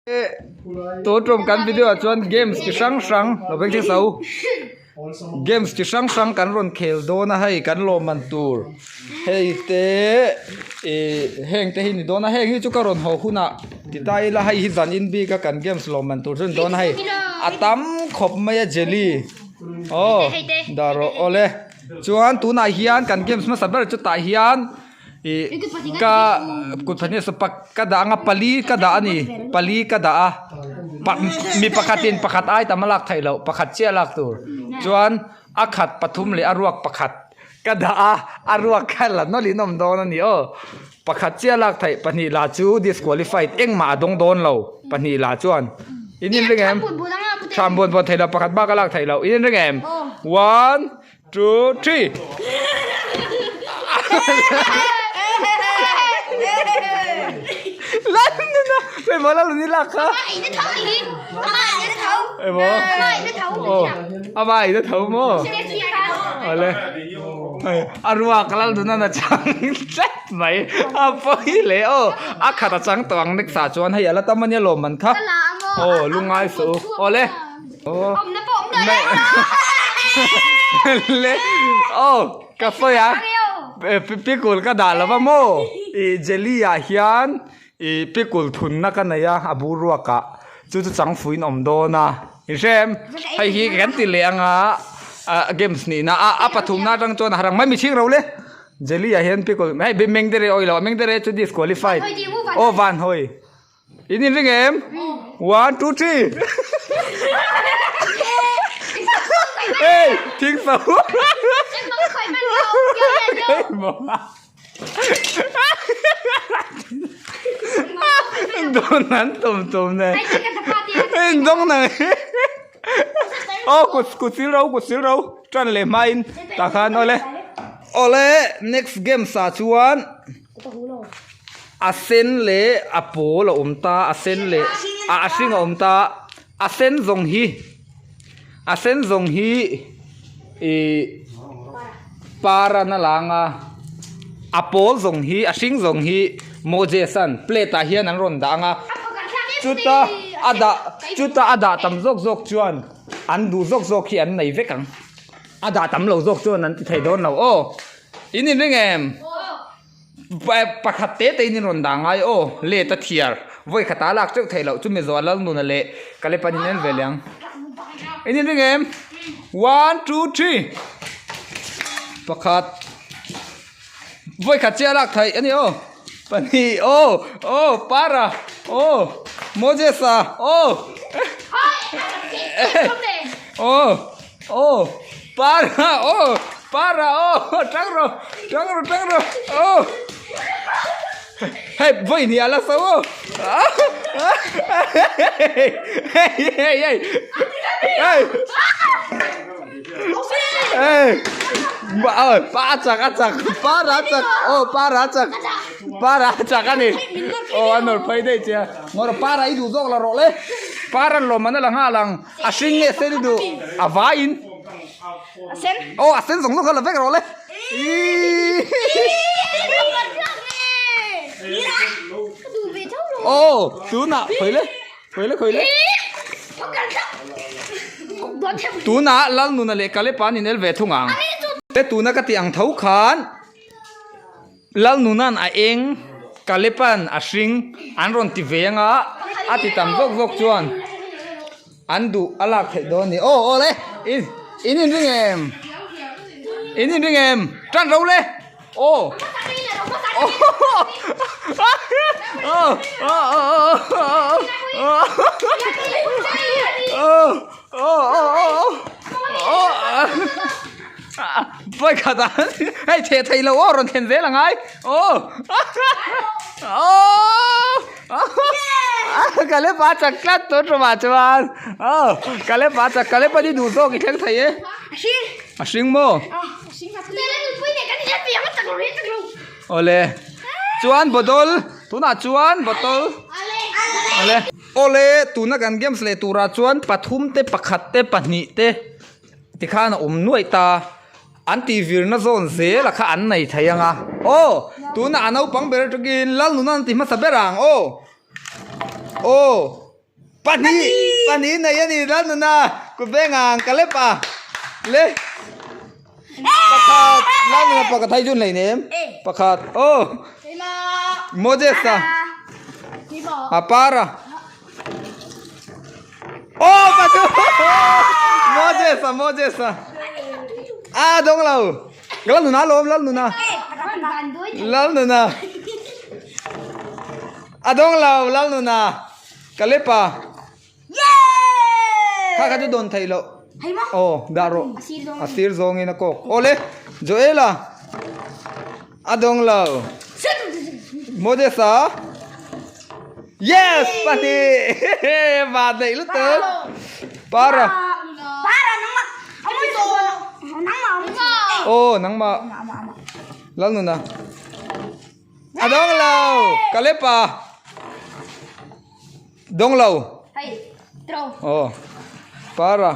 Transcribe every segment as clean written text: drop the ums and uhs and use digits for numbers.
Tun tum kan video ah chuan games chi hrang hrang lo beng thleng so games chi hrang hrang kan rawn khel dawn a hei kan lawmman tur hei te ih heng te hi ni dawn a heng hi chu ka rawn haw hunah ti ta ila hei hi zan in bik a kan games lawmman tur chu ni dawn a hei a tam khawp mai a jelly aw dah rawh awle chuan tunah hian kan games hmasa ber chu tah hian. Ih ka kut pahnih a pak ka dah anga pali ka dah a ni pali ka dah a mi pakhatin pakhat ai tam a lak theih loh pakhat chiah a lak tur chuan a khat pathum leh a ruak pakhat ka dah a a ruak kha la nawlh in awm dawn a ni aw pakhat chiah a lak theih pahnih lah chu disqualified engmah a dawng dawn lo pahnih lah chuan in inring em thlam buan buan theih loh pakhat bak a lak theih loh in inring em one Two, three. Emo la ni lak kha. Emo. Oh, ama ina tho mo. Ole. Arua kalal duna na chang tlat mai. A poi le o. A khat a chang tawang nek sa chuan hei ala tam ania lawm man kha. Oh, lungai su. Ole. Oh. Le. Oh, ka sawi a. Pickle ka dah lo va maw? I jelly ah hian i pickle thunna ka nei a, a bur ruak ah. Chu chu chang fuin awm dawn a. I hre em? Hei hi kan ti leh anga games nihna a a pathumna atang chuan a harang mai mi chhing ro le. Jelly ah hian pickle hei mengdere awilo a mengdere chu disqualified. Aw van hawi. In in ring em? One, two, three. Ê, thiên xấu. Don nan tum tum nè. Dong này. Ô, cụt cụt xíu đâu, cụt xíu đâu. Tran leh hmain tah khan awle. Awle, next game sa chuan A sen leh a pawl a awm ta a sen leh a a hring a awm ta a sen zawng hi a sen zawng hi ihh par an a lang a a pawl zawng hi a hring zawng hi Moses an plate ah hian an rawn dah ang a chuta a dah chuta a dah tam zawk zawk chuan an duh zawk zawk hi an nei vek ang a dah tam lo zawk chuan an ti thei dawn lo aw. In in ring em? Pakhat te te in in rawn dah ngai aw, let a thiar. Vawi khat a lak teuh theih loh chumi zawh lal nuna leh Kalepan in en ve leh ang. In in ring em? One, two, three. Pakhat. Vawi khat chiah a lak theih a ni aw. Pahnih aw, aw, para, aw, Moses-a, aw. Aw. Aw para aw para aw tang rawh tang rawh tang rawh aw hei vawi hnih a la so aw hei hei hei hei hei hei pa a chak a chak para a chak aw para a chak para a chak a ni aw a nawr phei daih che a ngawr para i duh zawk la rawh le para lawm an la nghal ang. A hring nge sen i duh? A vaiin. A sen. Aw a sen zawng zawng kha la vek rawh le. Aw tunah khawi le khawi le khawi le. Tunah Lalnuna leh Kalepa an inel ve thung ang. Le tuna ka tih ang tho khan Lalnuna'n a eng, Kalepa'n a hring an rawn ti ve anga a ti tam zawk zawk chuan an duh a lak theih dawn a ni. Aw aw le in in inring em? In inring em? Tan ro le! Aw aw aw aw aw aw aw Vawi khat ah hei theh theih loh aw rawn thlen zel a ngai aw aw ka le pa chak tlat tun tumah chuan aw ka le pa chak ka le pa ni duh zawk i thleng thei e a hring maw awle chuan bottle tunah chuan bottle awle awle tuna kan games leh turah chuan pathum te pakhat te pahnih te. Tikhan a awm nuaih ta, an tih virna zawn zela kha an nei thei ang a, aw tunah a naupang ber atangin Lalnuna an ti hmasa ber ang aw, aw. Pahnih pahnih nei a ni Lalnuna kut veng ang ka lep a le pakhat Lalnuna pakhat hai chu an hleinem pakhat aw Moses a a par a aw pachu Moses a Moses a a dawng lo Lalnuna alawm Lalnuna Lalnuna. A dawng lo Lalnuna ka lep a. Kha kha chu dawn theih loh. Aw dah rawh. A sir zawngin a kawk. Aw le Joela a dawng lo. Moses-a Yes pahnih van neih lutuk. Para. Aw nangmah Lalnuna. A dawng lo ka lep a dawng lo aw para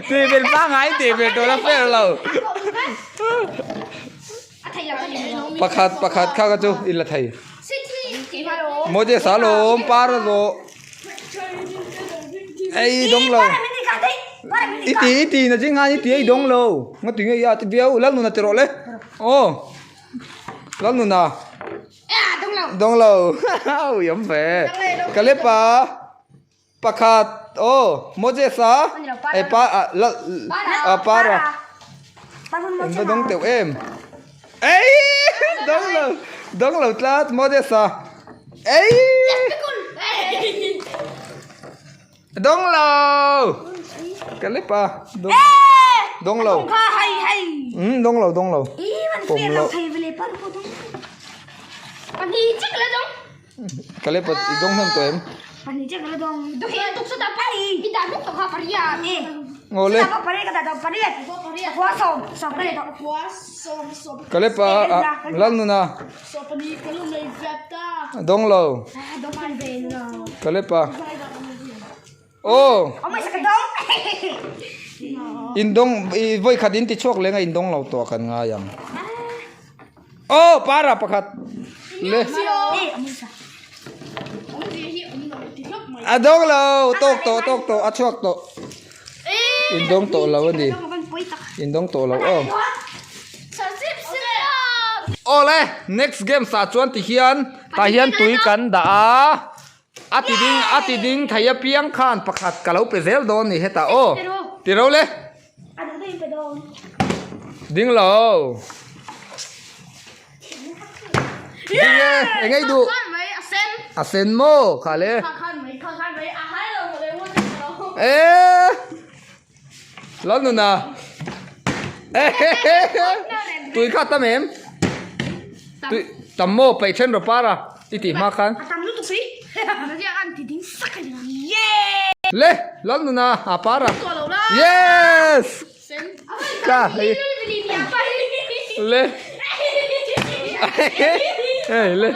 tih vel pangai tih vel tur a fair lo pakhat pakhat kha kha chu i la thei Moses a lawm para zawh ei dawng lo. I ti i ti na ching han i ti ei dawng lo nga ti nge i a ti viau Lalnuna ti rawh le aw Lalnuna dawng lo ui awm ve ka lep a pakhat aw Moses a e pa a lal a para an va dawng teuh em ei dawng lo dawng lo tlat Moses a ei Dawng lo! Ka lep a. Dawng lo. Um, dawng lo, dawng lo. Pawm lo. Ka lep a, i dawng hnem tawh em? Ngawle. Ka lep a, Lalnuna. Dawng lo. Ka lep a. Aw. In dawng i vawi khat in ti chhuak leng a in dawng lo tawh kan ngai ang. Aw para pakhat le. A dawng lo tawk tawh tawk tawh a chhuak tawh. In dawng tawh lo a ni. In dawng tawh lo aw. Awle next games ah chuan ti hian tah hian tui kan dah a a ti ding a ti ding thei apiang khan pakhat ka lo pe zel dawn a ni hetah aw ti ro le ding lo ding e eng ei duh a sen maw kha le e. Lalnuna tui kha tam em tui tam maw paih then rawh para i tih hma khan le Lalnuna a para yes ka hei le hei le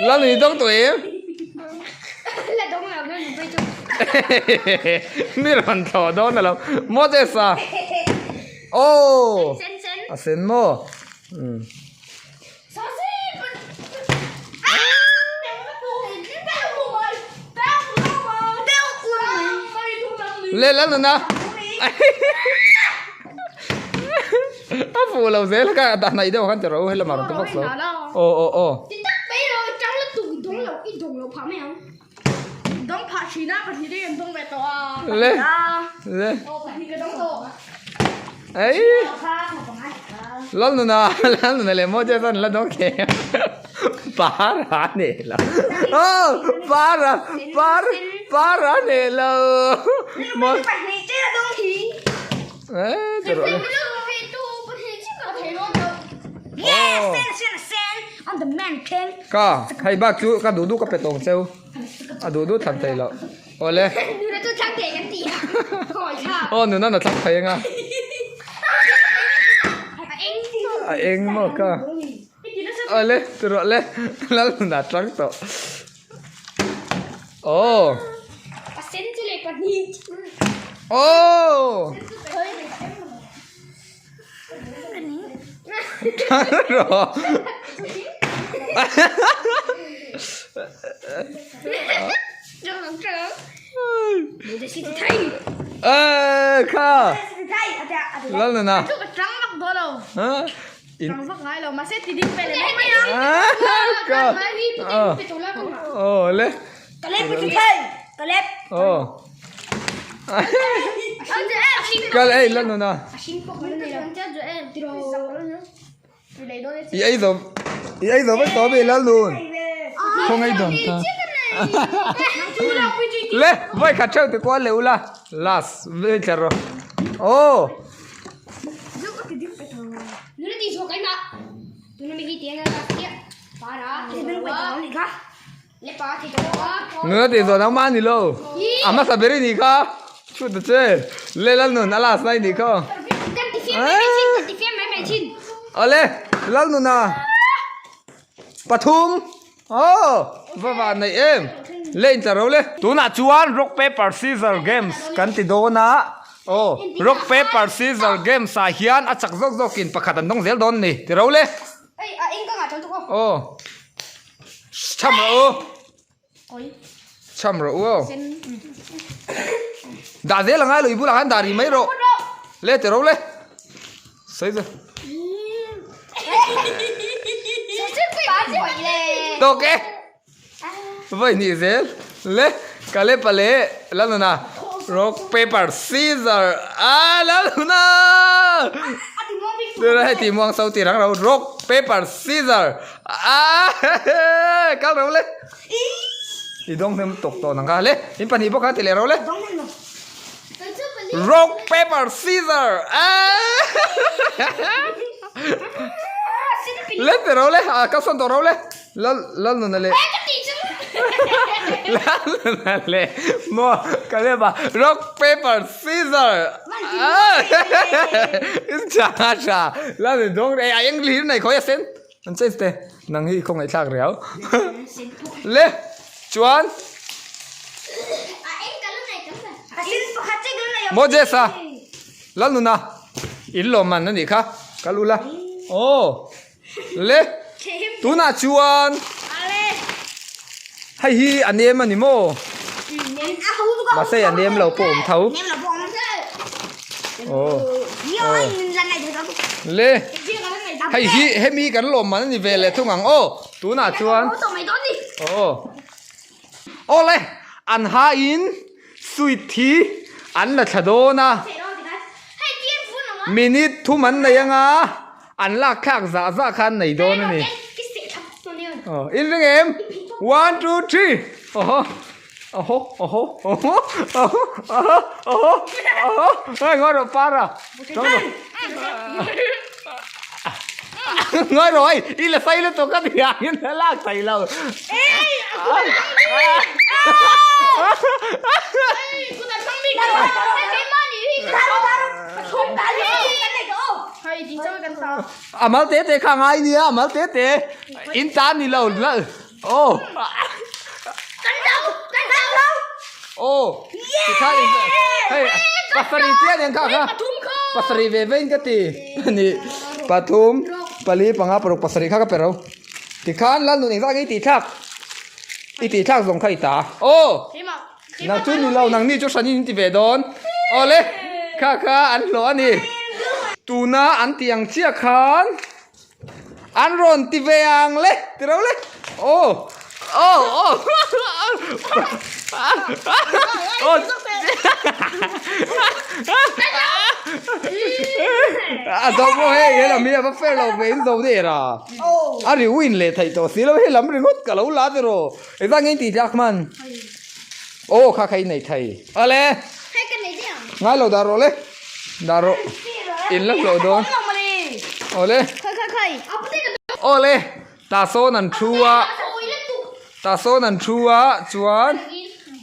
Lalnuni dawng tawh em. Mi rawn thlawh dawn alo Moses a aw a sen maw umm le lal nuna a fuh lo zel kha a hnaih deuh khan ti rawh u helama rawn ti vak lo aw aw aw. Dawng phah thin a pahnih te kan dawng ve tawh a. Le. Le. Aw pahnih ka dawng tawh. Ei. Lalnuna Lalnuna leh Moses an la dawng thei. Para nei lo. Oh para par para nei lo. Mo pahnih te la dawng hi. Eh ti rawh le. Yes, sen sen sen on the man king. Ka hei bak chu ka duh duh ka pe tawng cheu a duh duh thlan thei loh awle Nuna chu thlang thei kan ti a khawi tha aw nuna na thlang thei anga a eng a eng maw ka awle tu rawh le lal nuna tlang tawh aw a sen chu leh pahnih aw Ê kha Lalnuna In Aw le Aw Kal ei Lalnuna I ei zo i ei zo vek tawh mi Lalnun Khaw ngei dawn ta Le vawi khat theuh ti kual leh ula last vei thla rawh aw. Nula tih zawh nangmah a ni lo a hmasa ber i nih kha chhut ta che le Lalnun a last na i nih kha awle Lalnuna pathum aw va van neih em le in tla ro le tunah chuan rock paper scissor games kan ti dawn a aw rock paper scissor games ah hian a chak zawk zawk in pakhat an dawng zel dawn a ni ti ro le aw. Cham rawh u. Cham rawh u aw. Dah zel angai lo i bulah khan dah rih mai rawh. Le ti ro le. Sawi chu. Tawk e. Vawi hnih zel. Le ka le pale Lalnuna. Rock paper scissor. Ah Lalnuna. Tuna hei tih muang so tih rang ro rock paper scissor. Aaaa kal ro le i dawng hnem tawk tawh nang kha le in pahnih bawk kha ti leh ro le rock paper scissor aaaa le ti ro le a kal sawn tawh ro le lal lal nuna leh lal nuna leh maw ka lep a rock paper scissor aaaa tha tha lal nuna dawng reh a eng hlir nei khawi a sen. An change te nang hi i khawngaih thlak riau le chuan Moses a Lalnuna in lawm man anih kha kal ula aw le tunah chuan hei hi a nem ani maw mahse a nem lo pawh awm tho aw le. Hei hi hemi kan lawm man a ni ve leh thung ang aw tunah chuan aw awle an hain sweet hi an la thla dawn a minute thum an nei anga an lak thlak zah zah kha an nei dawn a ni aw in ring em one two three awhaw awhaw awhaw awhaw awhaw awhaw awhaw awhaw hei ngawi rawh para. Ngawi rawh hei i la sai lutuk a ni ang in a lak thei lo. A mal te te kha ngai nia a mal te te in ta ni lo aw. Aw tikha in hei pasarih chiah nen kha kha pasarih ve ve in ka ti ani pathum pali panga paruk pasarih kha ka pe ro tikhan lalnun engzah nge i tih thlak i tih thlak zawng kha i ta aw nang chu ni lo nang ni chu hran in ti ve dawn awle kha kha an hlawh ani tuna an tih ang chiah khan. An rawn ti ve ang le ti ro le aw aw aw a zo pawh hei he lam hi a va fair lo ve in zo der a a ri win leh theih tawh si lo he lam ringawt ka lo la ti rawh engvang nge in tih tlak hman aw kha kha i nei thei ale ngai lo dah rawh le. Dah rawh in la hlawh dawn awle awle tah sawn an thu a tah sawn an thu a chuan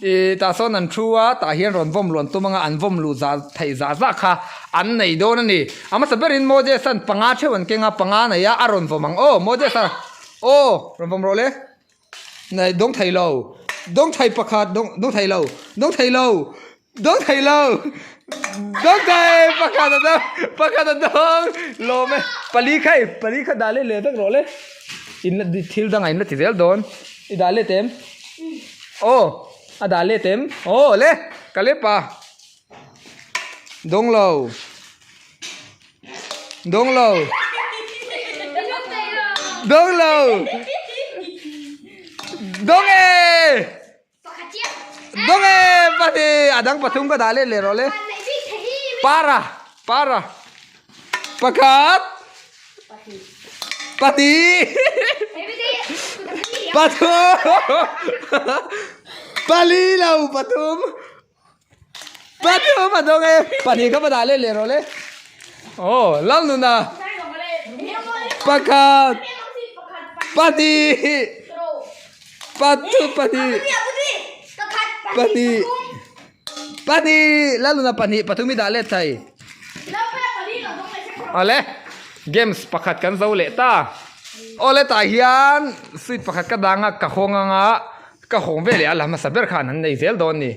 ih tah sawn an thu a tah hian rawn vawm luan tum anga an vawm luh zah theih zah zah kha an nei dawn a ni a hmasa berin Moses an panga theuh an keng a panga nei a a rawn vawm ang aw Moses a aw rawn vawm rawh le. Nei dawng thei lo dawng thei pakhat dawng dawng thei lo dawng thei lo dawng thei lo dawng thei pakhat a dawng pakhat a dawng lawm e pali kha e pali kha dah leh leh vek rawh le in la thil dangah in la ti zel dawn. I dah let em? Aw, a dah let em? Aw le, ka lep a. Dawng lo. Dawng lo. Dawng lo. Dawng e! Dawng e! Pahnih, a dang pathum ka dah let leh rawh le. Para, para. Pakhat. Pahnih. Pathum. Pali lo pathum. Pathum a dawng e. Pahnih kha va dah let leh rawh le. Aw, Lalnuna. Pakhat. Pahnih. Pathum pahnih. Pahnih. Pahnih. Lalnuna pahnih pathum i dah let thei. Awle. Games pakhat kan zo leh ta. Awle tah hian sweet pakhat ka dang a ka hawng anga ka hawng ve leh a la hmasa ber khan an nei zel dawn ni.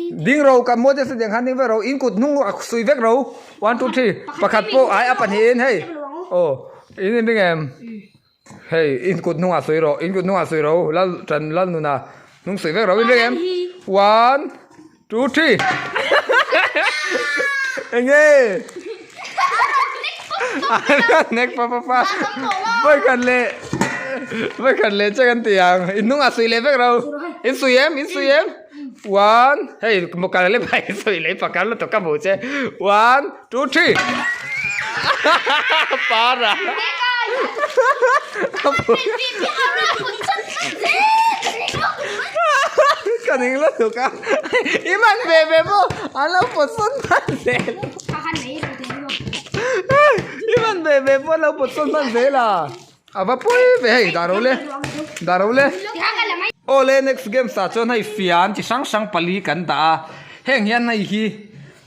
Ding ro ka maw deuh sadiang khan ding vek ro in kut hnung a sui vek ro one two three pakhat pawh ai a pahnihin hei aw in in ring em hei in kut hnungah sui rawh in kut hnungah sui ro lal tan lal nuna hnung sui vek ro in ring em one two three enge nek pa pa pa vawikhat leh vawikhat leh che kan ti ang in hnungah sui leh vek ro in sui em in sui em. One, hei maw kal leh mai sawi leh pakar lutuk ka hmuh che. One, two, three. Para. Ka ning lutuk a. I man ve ve maw? An lo pawt sawn hman zel. I man ve ve pawh an lo pawt sawn hman zel a. A va pawi ve hei dah ro le dah ro le awle next games ah chuan hei fian chi hrang hrang pali kan dah a heng hian hei hi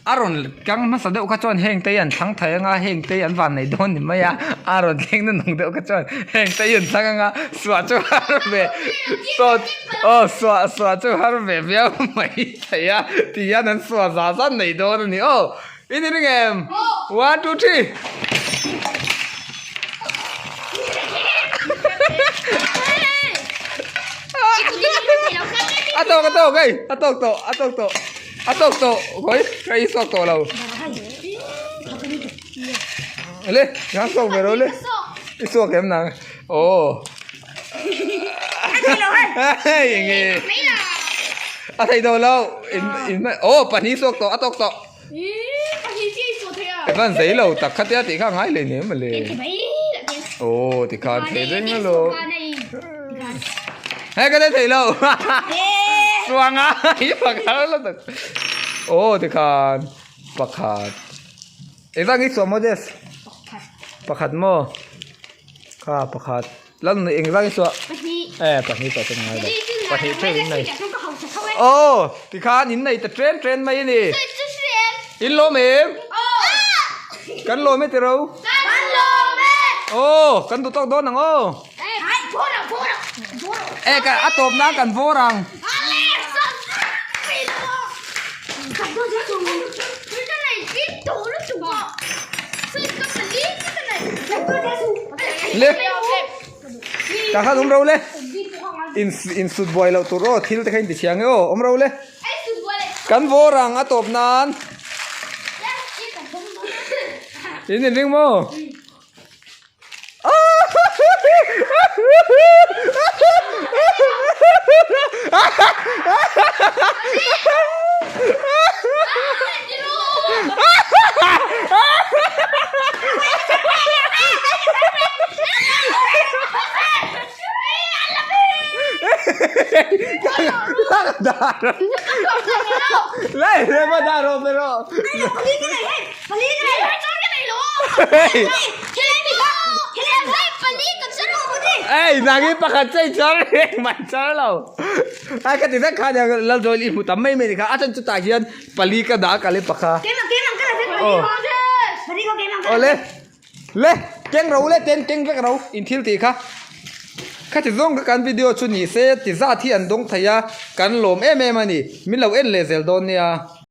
a rawn kang hmasa deuh kha chuan heng te hi an thlang thei anga heng te hi an van nei dawn ni mai a a rawn thleng na nung deuh kha chuan heng te hi an thlang anga suah chu har ve sawt aw suah suah chu har ve viau mai thei a ti hian an suah zah zah nei dawn a ni aw. In in ring em? One, two, three. A tawk a tawk hei a tawk tawh a tawk tawh a tawk tawh khawi ka i sawk tawh lo le nang sawk ve ro le i sawk em nang aw hei enge a thei tawh lo in in aw pahnih sawk tawh a tawk tawh Evan zei lo tak khatia tih kha ngai lei nem mawle. Aw tikhan thei reng alo. He ka thei lo. Suanga i pakhat lo tak. Aw tikhan pakhat. Evan i suam maw Jess? Pakhat maw? Kha pakhat. Lal eng zang i suah? Eh pahnih tawh chu ngai lo. Pahnih theuh in nei. Aw tikhan in nei ta tren tren mai a ni. In lawm em? Kan lawm e tiro. Kan lawm e. Aw kan duh tawk dawn ang aw. Eh ka a tawp nan kan vawr ang. Le tah khan awm ro le in in sut buai loh tur aw thil te kha in ti chhia nge aw awm ro le kan vawr ang a tawp nan in in ring maw. Ei nang hi pakhat che i char reng mai char lo ai ka ti vek kha nia lal joel i hmu tam mai mai ni kha a then chutah hian pali ka dah ka le pakha aw le le keng ro le ten keng vek ro in thil tih kha khati zawng kha kan video chu ni se ti zat hi an dawng thei a kan lawm em em a ni min lo en leh zel dawn nia.